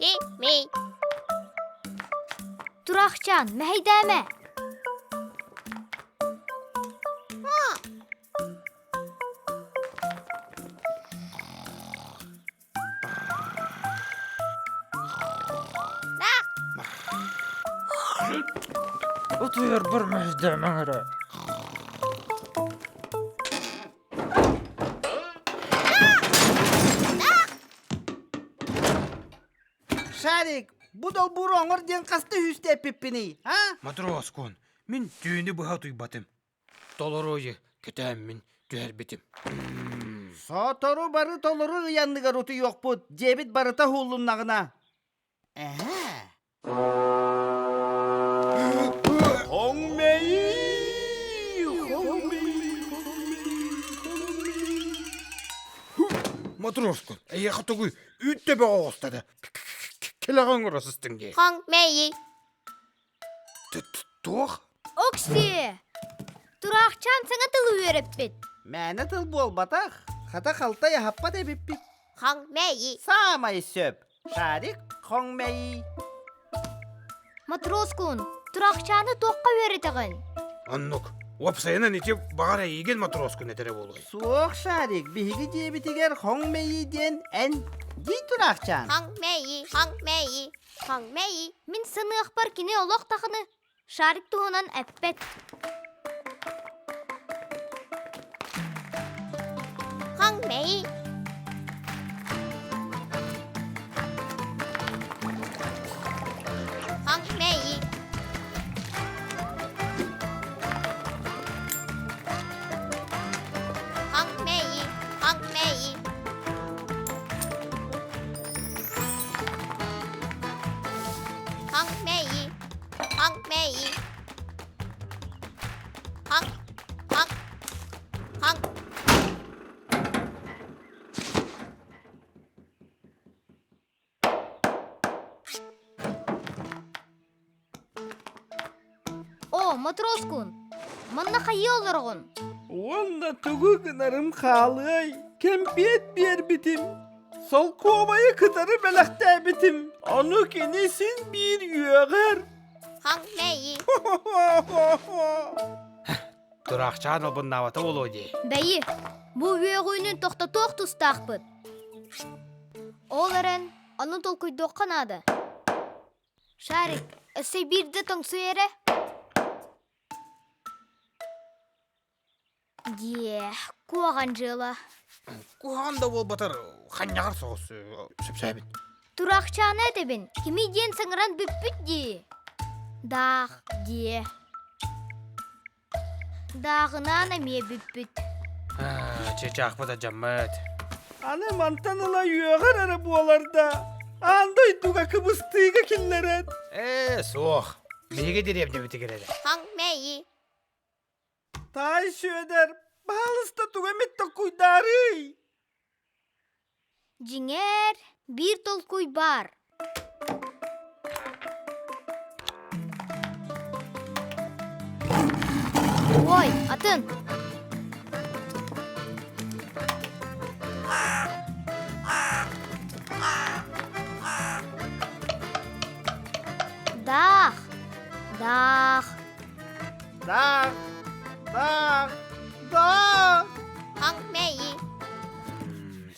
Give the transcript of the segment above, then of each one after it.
Кимий? Тураахчаан, мэһэйдээмэ! Утуйарбар мэһэйдээмэҥ эрэ. Шарик, бу долбууру оҥор диэн хаста үһүстэ эппиппиний, а? Матроскун, мин түүнү быһа утуйбатым. Толоруойу кэтээммин түһэрбитим. Сотору бары толору ыйанныгар утуйуохпут, дьиэбит барыта уһуллуннаҕына. Эһээ. Матроскун, эйиэхэ тугуй үүт төбөҕө оҕустада. Кэлэҕэ оҥоро сыстыҥ дии. Хоҥ мэйи. Туох? Окси! Тураахчаан саҥа тылы үөрэппит. Мээнэ тыл буолбатах. Хата халтай аһаппат эбиппит. Хоҥ мэйи. Саамай сөп. Шарик хоҥ мэйи. Матроскун, тураахчааны туохха үөрэтэҕин? Оннук. Уопсайынан ити баҕар эйигин матроскун этэрэ буолуой. Суох, Шарик, биһиги дьиэбитигэр хоҥ мэйии диэн эн дии тураахчаан. Хоҥ мэйи, хоҥ мэйи, хоҥ мэйи. Мин саныахпар кини олох даҕаны Шарик туһунан эппэт. Хоҥ мэйи. Хоҥ мэйи. Хоҥ мэйи, хоҥ мэйи. Хоҥ мэйи. Хоҥ мэйи. Хоҥ, хоҥ, хоҥ. О, матроскун, манна хайыы олороҕун? Уонна тугу гынарым хаалыай, кэмпиэт биэрбитим, солкуобайы кытары бэлэхтээбитим, ону кини син биир үөҕэр. Хаҥ мэйи. Тураахчаан албыннаабата буолуо дии. Бэйи, бу үөҕүүнүн тохтотуох тустаахпыт. Ол эрэн, ону толкуйдуохха наада. Шарик, өссө биирдэ тоҥсуй эрэ. Диэ, куһаҕан дьыала. Куһаҕан да буолбатар, ханньаҕар соҕус сөпсөөбүт. Тураахчаана этэбин, кими диэн саҥаран бүппүт дии. Даах диэ. Дааҕынаан эмиэ бүппүт. Чычаахпыт алдьаммыт. Аны мантан ыла үөҕэр эрэ буолар да, аан дойдуга кыбыстыыга киллэрэн. Ээ, суох. Биһиги дэриэбинэбитигэр эрэ. Хаҥ мэйи. Таай Сүөдэр, баһаалыста тугу эмит толкуйдаарый? Дьиҥэр, биир толкуй баар. Ой, атын! Даах! Даах! Даах! Даах! Даах! Хаҥ мэйи.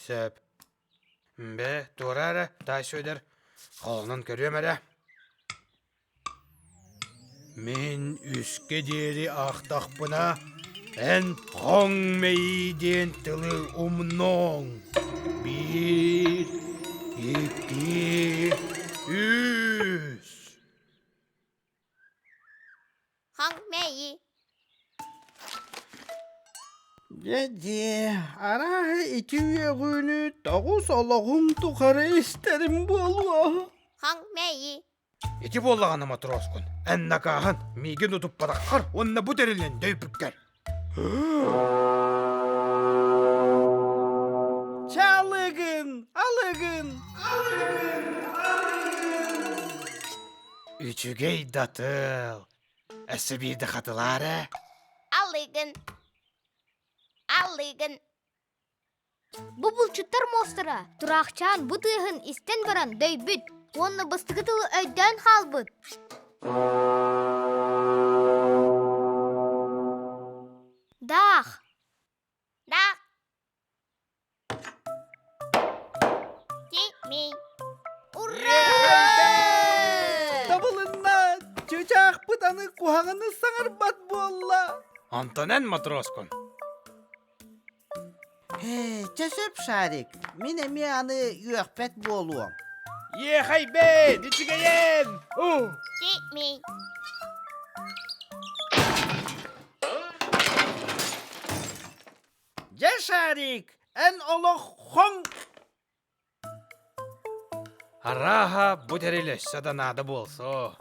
Сөп. Бэ, туора эрэ, таай Сүөдэр, холонон көрүөм эрэ. Мин үскэ диэри аахтахпына, эн хоҥ мэйии диэн тылы умнуоҥ. Биир, икки, үс. Хаҥ мэйи. Дьэ дьиэ, арааһа ити үөҕүүнү тоҕус олоҕум тухары истэрим буолуо. Хаҥ мэйи. Ити буоллаҕына матроскун, эн накааһын миигин утуппатаххар уонна бу тэрилин дөйбүккэр. Чэ алыгын, алыгын, алыгын, алыгын. Үчүгэй да тыл. Өссө биирдэ хатылаар ээ. Алыгын. Алыгын. Бу булчуттар муостара Тураахчаан бу тыаһын истэн баран дөйбүт. Уонна бастакы тылы өйдөөн хаалбыт. Даах. Даах. Тимий. Ура! Табылынна! Чычаахпыт аны куһаҕаны саҥарбат буолла. Онтон эн матроскун. Ээ, чэ сөп, Шарик. Мин эмиэ аны үөхпэт буолуом. Иэхэйбин, үчүгэйин! Тимий. Дьэ, Шарик, эн олох хоҥ Арааһа, бу тэрил өссө да наада буолсу.